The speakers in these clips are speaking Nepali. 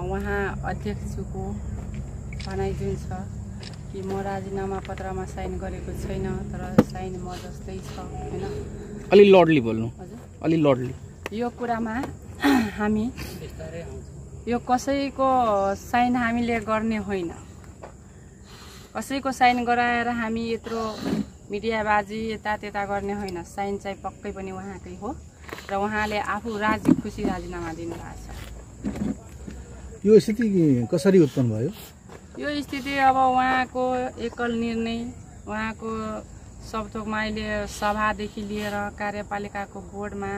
उहाँ अध्यक्षको भनाइ जुन छ कि म राजीनामा पत्रमा साइन गरेको छैन, तर साइन म जस्तै छ हैन। अलि लडली बोल्नु। हजुर, अलि लडली। यो कुरामा हामी यो कसैको साइन हामीले गर्ने होइन, कसैको साइन गराएर हामी यत्रो मिडियाबाजी यता त्यता गर्ने होइन। साइन चाहिँ पक्कै पनि उहाँकै हो र उहाँले आफू राजी खुसी राजीनामा दिनुभएको छ। यो स्थिति कसरी उत्पन्न भयो? यो स्थिति अब उहाँको एकल निर्णय, उहाँको सबथोकमा अहिले सभादेखि लिएर कार्यपालिकाको बोर्डमा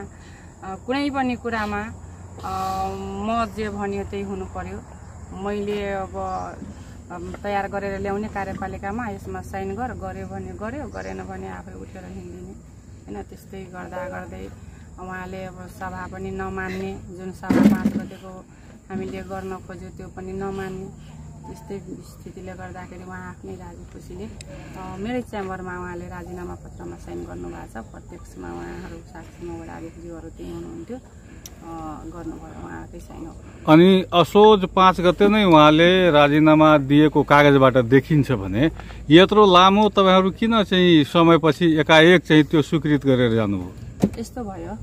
कुनै पनि कुरामा म जे भन्यो त्यही हुनु पर्यो। मैले अब तयार गरेर ल्याउने कार्यपालिकामा यसमा साइन गर्यो भने गर्यो, गरेन भने आफै उठेर हिँडिदिने हैन। त्यस्तै गर्दा गर्दै उहाँले अब सभा पनि नमान्ने, जुन सभा 5 गतेको हामीले गर्न खोज्यो त्यो पनि नमान्ने। त्यस्तै स्थितिले गर्दाखेरि उहाँ आफ्नै राजी खुसीले मेरै च्याम्बरमा उहाँले राजीनामा पत्रमा साइन गर्नुभएको छ। प्रत्यक्षमा उहाँहरू साक्षीमा वडा अध्यक्षज्यूहरू त्यही हुनुहुन्थ्यो, गर्नुभयो, उहाँकै साइन हो। अनि असोज 5 गते नै उहाँले राजीनामा दिएको कागजबाट देखिन्छ भने यत्रो लामो तपाईहरु किन चाहिँ समयपछि एकाएक चाहिँ त्यो स्वीकृत गरेर जानुभयो? यस्तो भयो,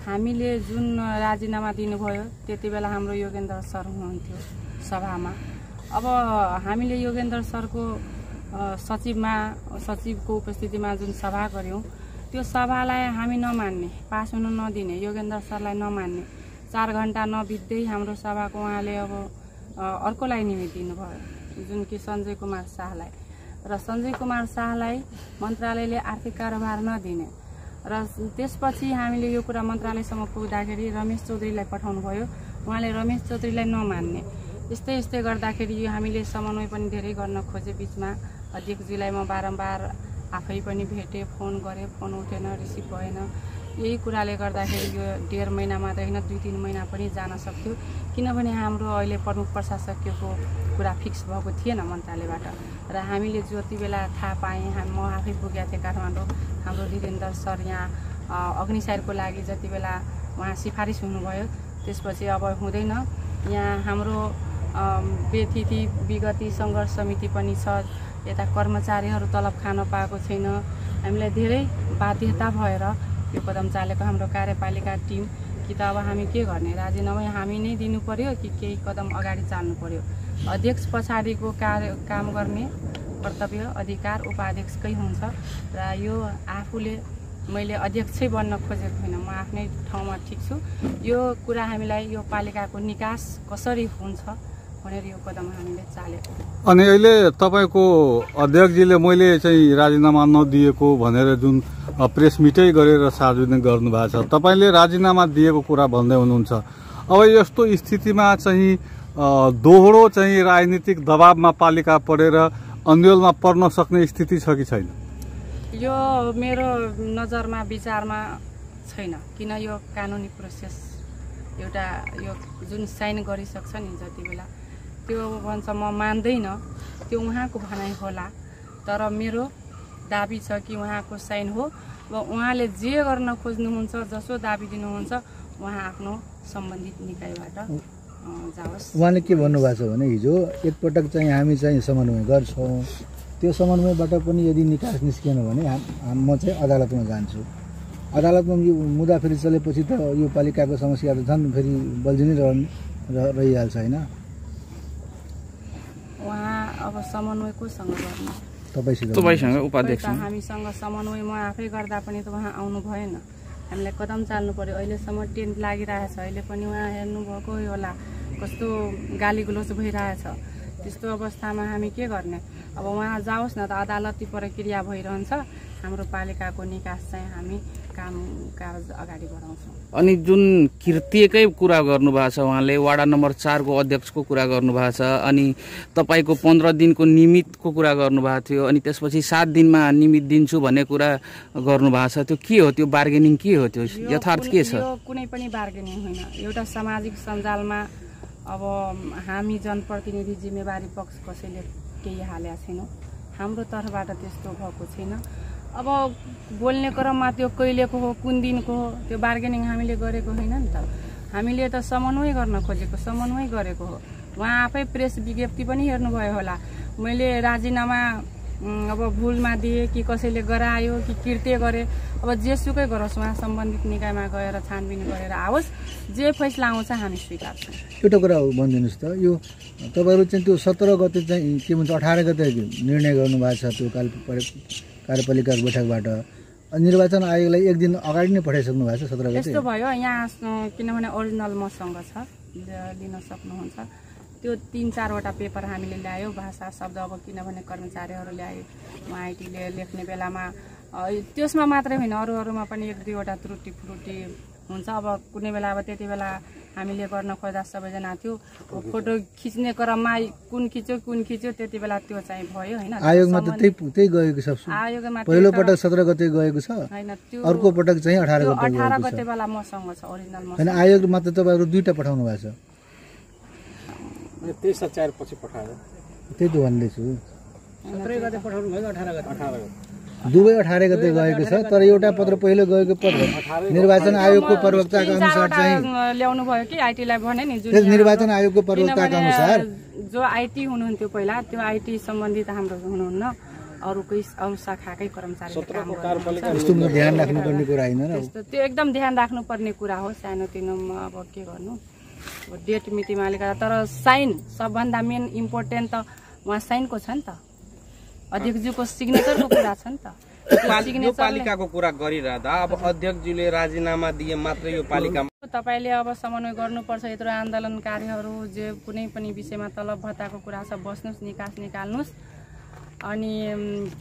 हामीले जुन राजीनामा दिनुभयो त्यति बेला हाम्रो योगेन्द्र सर हुनुहुन्थ्यो सभामा। अब हामीले योगेन्द्र सरको सचिवको उपस्थितिमा जुन सभा गर्यौं त्यो सभालाई हामी नमान्ने, पास हुन नदिने, योगेन्द्र सरलाई नमान्ने। 4 घण्टा नबित्दै हाम्रो सभाको उहाँले अब अर्कोलाई निमित्त दिनुभयो, जुन कि सञ्जय कुमार शाहलाई। र सञ्जय कुमार शाहलाई मन्त्रालयले आर्थिक कारोबार नदिने र त्यसपछि हामीले यो कुरा मन्त्रालयसम्म पुग्दाखेरि रमेश चौधरीलाई पठाउनु भयो, उहाँले रमेश चौधरीलाई नमान्ने। यस्तै गर्दाखेरि यो हामीले समन्वय पनि धेरै गर्न खोजे। बीचमा अध्यक्षजीलाई म बारम्बार आफै पनि भेटे, फोन गरे, फोन उठेन, रिसिभ भएन। यही कुराले गर्दाखेरि यो 1.5 महिना मात्र होइन 2-3 महिना पनि जान सक्थ्यो, किनभने हाम्रो अहिले प्रमुख प्रशासकको कुरा फिक्स भएको थिएन मन्त्रालयबाट। र हामीले जति बेला थाहा पाएँ, म आफै पुगेको थिएँ काठमाडौँ, हाम्रो वीरेन्द्र सर यहाँ अग्निसारको लागि जति बेला उहाँ सिफारिस हुनुभयो त्यसपछि अब हुँदैन। यहाँ हाम्रो बेथिति विगती सङ्घर्ष समिति पनि छ, यता कर्मचारीहरू तलब खान पाएको छैन। हामीलाई धेरै बाध्यता भएर यो कदम चालेको हाम्रो कार्यपालिका टिम। कि त अब हामी के गर्ने, राजीनामा हामी नै दिनु पर्यो कि केही कदम अगाडि चाल्नु पर्यो। अध्यक्ष पछाडिको काम गर्ने कर्तव्य अधिकार उपाध्यक्षकै हुन्छ र यो आफूले मैले अध्यक्षै बन्न खोजेको होइन, म आफ्नै ठाउँमा ठिक छु। यो कुरा हामीलाई यो पालिकाको निकास कसरी हुन्छ भनेर यो कदम हामीले चालेको। अनि अहिले तपाईको अध्यक्षजीले मैले चाहिँ राजीनामा नदिएको भनेर जुन प्रेस मिटै गरेर सार्वजनिक गर्नुभएको छ, तपाईले राजीनामा दिएको कुरा भन्दै हुनुहुन्छ। अब यस्तो स्थितिमा चाहिँ दोहोरो चाहिँ राजनीतिक दबावमा पालिका परेर अन्यलमा पर्न सक्ने स्थिति छ कि छैन? यो मेरो नजरमा विचारमा छैन, किन यो कानुनी प्रोसेस एउटा यो जुन साइन गरिसक्छ नि जति बेला त्यो भन्छ म मान्दैन, त्यो उहाँको भनाइ होला। तर मेरो दाबी छ कि उहाँको साइन हो र उहाँले जे गर्न खोज्नुहुन्छ, जसो दाबी दिनुहुन्छ उहाँ आफ्नो सम्बन्धित निकायबाट जाओस्। उहाँले के भन्नुभएको छ भने हिजो एकपटक चाहिँ हामी चाहिँ समन्वय गर्छौँ, त्यो समन्वयबाट पनि यदि निकास निस्किएन भने म चाहिँ अदालतमा जान्छु। अदालतमा यो मुद्दा फेरि चलेपछि त यो पालिकाको समस्या त झन् फेरि बल्झिनै रहिहाल्छ होइन? उहाँ अब समन्वय कोसँग गर्नु? तपाईसँग उपाध्यक्ष हामीसँग समन्वय म आफै गर्दा पनि त उहाँ आउनु भएन। हामीलाई कदम चाल्नु पर्यो। अहिलेसम्म टेन्ट लागिरहेछ, अहिले पनि उहाँ हेर्नुभएको होला कस्तो गाली गुलोच भइरहेछ। त्यस्तो अवस्थामा हामी के गर्ने? अब उहाँ जाओस् न त, अदालती प्रक्रिया भइरहन्छ। हाम्रो पालिकाको निकास चाहिँ हामी कामकाज अगाडि बढाउँछौँ। अनि जुन कृत्यकै कुरा गर्नुभएको छ उहाँले, वाडा नम्बर 4 को अध्यक्षको कुरा गर्नुभएको छ, अनि तपाईको 15 दिनको निमितको कुरा गर्नुभएको थियो, अनि त्यसपछि 7 दिनमा निमित दिन्छु भन्ने कुरा गर्नुभएको छ। त्यो के हो? त्यो बार्गेनिङ के हो? त्यो यथार्थ के छ? यो कुनै पनि बार्गेनिङ होइन। एउटा सामाजिक सञ्जालमा अब हामी जनप्रतिनिधि जिम्मेवारी पक्ष कसैले केही हालेका छैनौँ, हाम्रो तर्फबाट त्यस्तो भएको छैन। अब बोल्ने क्रममा त्यो कहिलेको हो, कुन दिनको हो, त्यो बार्गेनिङ हामीले गरेको होइन नि त। हामीले त समन्वय गर्न खोजेको, समन्वय गरेको हो। उहाँ आफै प्रेस विज्ञप्ति पनि हेर्नुभयो होला। मैले राजीनामा अब भुलमा दिए कि कसैले गरायो कि कृत्य गरे, अब जेसुकै गरोस् उहाँ सम्बन्धित निकायमा गएर छानबिन गरेर आओस्, जे फैसला आउँछ हामी स्वीकार्छौँ। एउटा कुरा भनिदिनुहोस् त, यो तपाईँहरू चाहिँ त्यो 17 गते चाहिँ के भन्छ 18 गते निर्णय गर्नुभएको छ त्यो कार्यपालिकाको बैठकबाट, निर्वाचन आयोगलाई एक दिन अगाडि नै पठाइसक्नु भएको छ 17 गते। यस्तो भयो यहाँ, किनभने ओरिजिनल मसँग छ, लिन सक्नुहुन्छ। त्यो 3-4 वटा पेपर हामीले ल्यायो, भाषा शब्द, अब किनभने कर्मचारीहरू ल्यायो, आइटीले लेख्ने बेलामा त्यसमा मात्रै होइन अरूमा पनि 1-2 वटा त्रुटि फुरुटी हुन्छ। अब कुनै बेला अब त्यति बेला हामीले गर्न खोज्दा सबैजना थियो, फोटो खिच्ने क्रममा कुन खिच्यो त्यति बेला त्यो चाहिँ भयो होइन। आयोगमा त त्यही गएको छ, आयोगमा पहिलो पटक 17 गते गएको छ होइन, त्यो अर्को पटक चाहिँ 18 गते 18 गते बेला मसँग छ ओरिजिनल मसँग। हैन आयोगमा त तपाईँहरू 2टा पठाउनु भएको छ, त्यही सच्याएर पछि पठायो। त्यही त भन्दैछु 17 गते पठाउनु भयो, 18 गते दुवै 18 गते गएको छ। तर एउटा पत्र पहिलो गएको पत्र निर्वाचन आयोगको प्रवक्ताको अनुसार चाहिँ ल्याउनु भयो कि आइटीलाई भने नि, जुन निर्वाचन आयोगको प्रवक्ताको अनुसार जो आइटी हुनुहुन्थ्यो पहिला त्यो आइटी सम्बन्धित हाम्रो हुनुहुन्न, अरू शाखाकै कर्मचारी काम गर्नुहुन्छ। यस्तोमा ध्यान राख्नुपर्ने कुरा होइन र त्यो एकदम ध्यान राख्नुपर्ने कुरा हो। सानोतिनोमा अब के गर्नु, डेट मितिमा अलिकता, तर साइन सबभन्दा मेन इम्पोर्टेन्ट त उहाँ साइनको छ नि त, अध्यक्षज्यूको सिग्नेचरको कुरा छ नि त। यो पालिकाको कुरा गरिरहँदा अब अध्यक्षज्यूले राजीनामा दिए मात्र यो पालिका तपाईले अब समन्वय गर्नुपर्छ। यत्रो आन्दोलनकारीहरू जे कुनै पनि विषयमा तलब भत्ताको कुरा छ बस्नुस्, निकास निकाल्नुस्, अनि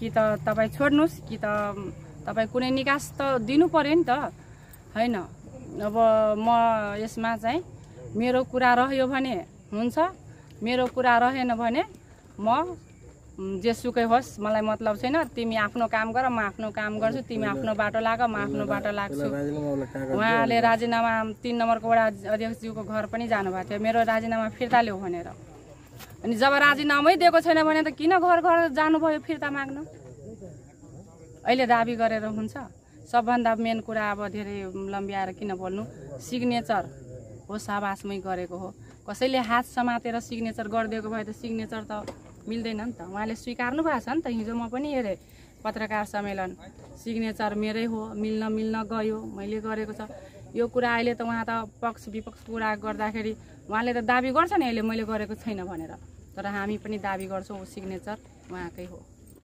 कि त तपाईँ छोड्नुस् कि त तपाईँ कुनै निकास त दिनु पर्यो नि त होइन। अब म यसमा चाहिँ मेरो कुरा रह्यो भने हुन्छ, मेरो कुरा रहेन भने म जेसुकै होस् मलाई मतलब छैन। तिमी आफ्नो काम गर, म आफ्नो काम गर्छु, तिमी आफ्नो बाटो लाग, म आफ्नो बाटो लाग्छु। उहाँले राजीनामा 3 नम्बरको वडा अध्यक्षज्यूको घर पनि जानुभएको थियो मेरो राजीनामा फिर्ता ल्याऊ भनेर। अनि जब राजीनामै दिएको छैन भने त किन घर घर जानुभयो फिर्ता माग्न? अहिले दाबी गरेर हुन्छ? सबभन्दा मेन कुरा अब धेरै लम्ब्याएर किन बोल्नु, सिग्नेचर हो साबासमै गरेको हो। कसैले हात समातेर सिग्नेचर गरिदिएको भए त सिग्नेचर त मिल्दैन नि त। उहाँले स्वीकार्नु भएको छ नि त, हिजो म पनि हेरेँ पत्रकार सम्मेलन, सिग्नेचर मेरै हो, मिल्न गयो, मैले गरेको छ यो कुरा। अहिले त उहाँ त पक्ष विपक्ष कुरा गर्दाखेरि उहाँले त दाबी गर्छ नि अहिले मैले गरेको छैन भनेर, तर हामी पनि दाबी गर्छौँ सिग्नेचर उहाँकै हो।